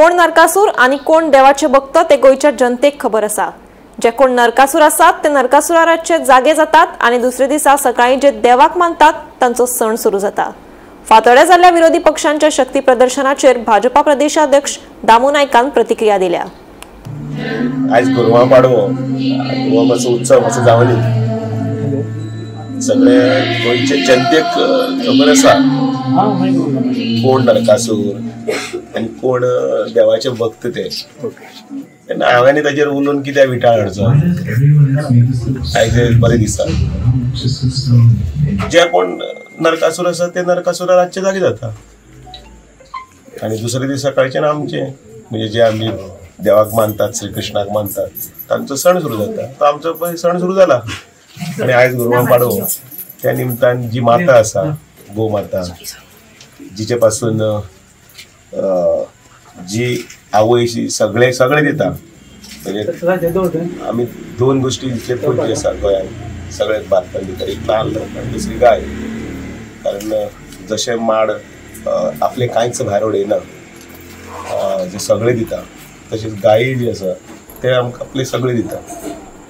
कोण नरकासूर आनी कोण देवाचे भक्त ते गोंयच्या जनतेक खबर आसा। जे कोण नरकासूर आसात ते नरकासुराचे जागे जातात आनी दुसरे दिसा सकाळी जे देवाक मानतात तांचो सण सुरू जाता। फातोड्या जाल्ल्या विरोधी पक्षांच्या शक्ती प्रदर्शनाचेर भाजपा प्रदेशाध्यक्ष दामू नायकान प्रतिक्रिया दिल्या। आज गुरवां पाडवो, गोवा मातसो उत्सव मातसो जावनी, सगळे गोंयचे जनतेक खबर आसा कोण नरकासूर आनी कोण देवाचे भक्त ते। तेन्ना हांवें ताचेर उलोवन कित्याक विटाळ हाडचो, आयज बरें दिसता। जे कोण नरकासूर आसा ते नरकासुरा रातचे जागे जाता आनी दुसरे दीस सकाळच्यान आमचे म्हणजे जे आमी देवाक मानतात, श्रीकृष्णाक मानतात, तांचो सण सुरू जाता। तो आमचो पळय सण सुरू जाला आनी आयज गुरवां पाडवो, त्या निमतान जी माता आसा गोमाता, जिचे पासून जी आवय सगळे सगळे दिता, म्हणजे आमी दोन गोष्टी इतले पयली आसा गोंयांत सगळे भारतान भितर, एक नाल्ल आनी दुसरी गाय। कारण जशें माड आपलें कांयच भायर उडयना, जे सगळें दिता, तशेंच गायी जी आसा ते आमकां आपले सगळें दिता।